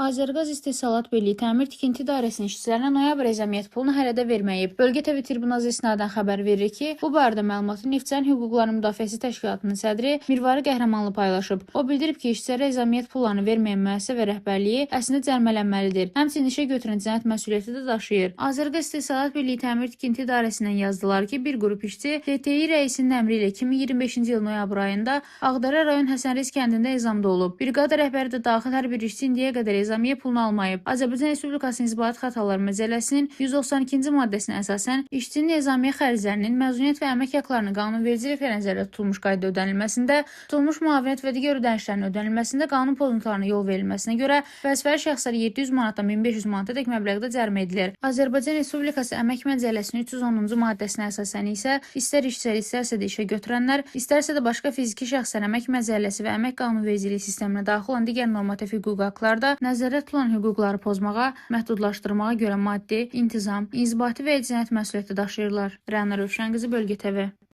Azərqaz İstehsalat Birliyi Təmir Tikinti İdarəsinin işçilərinə noyabr ezamiyyət pulunu hələ də verməyib. Bölgə TV Tribunaz istinadən xəbər verir ki, bu barədə məlumatı Neftçilərin Hüquqlarının Müdafiəsi Təşkilatının sədri Mirvari Qəhrəmanlı paylaşıb. O bildirib ki, işçilərə ezamiyyət pullarını verməyən müəssisə və rəhbərliyi əslində cərimələnməlidir. Həmçinin işə götürən cinayət məsuliyyəti də daşıyır. Azərqaz İstehsalat Birliyi Təmir Tikinti İdarəsindən yazdılar ki, bir qrup işçi TTİ rəisinin əmri ilə 2025-ci il noyabr ayında Ağdərə rayon Həsənrez kəndində ezamda olub. Briqada rəhbəri də daxil hər bir işçi indiyə qədər ezamiyə pulunu almayıb. Azərbaycan Respublikasının İnzibati Xətalar Məcəlləsinin 192-ci maddəsinə əsasən işçinin ezamiyə xərclərinin, məzuniyyət və əmək haqlarının qanunvericiliklə nəzərdə tutulmuş qaydada ödənilməsində, tutulmuş müavinət və digər ödənişlərin ödənilməsində qanun pozuntularına yol verilməsinə görə vəzifəli şəxslər 700 manatdan 1500 manatadək məbləğdə cərimə edilir. Azərbaycan Respublikası Əmək Məcəlləsinin 310-cu maddəsinə əsasən isə istər işçilər, istərsə də işə götürənlər, istərsə də başqa fiziki şəxslər Əmək Məcəlləsi və əmək qanunvericiliyi sisteminə daxil olan digər normativ hüquqi haqlarda nəzərdə tutulan hüquqları pozmağa, məhdudlaşdırmağa görə maddi, intizam, inzibati və cinayət məsuliyyəti daşıyırlar. Rəna Rövşənqızı, Bölgə TV.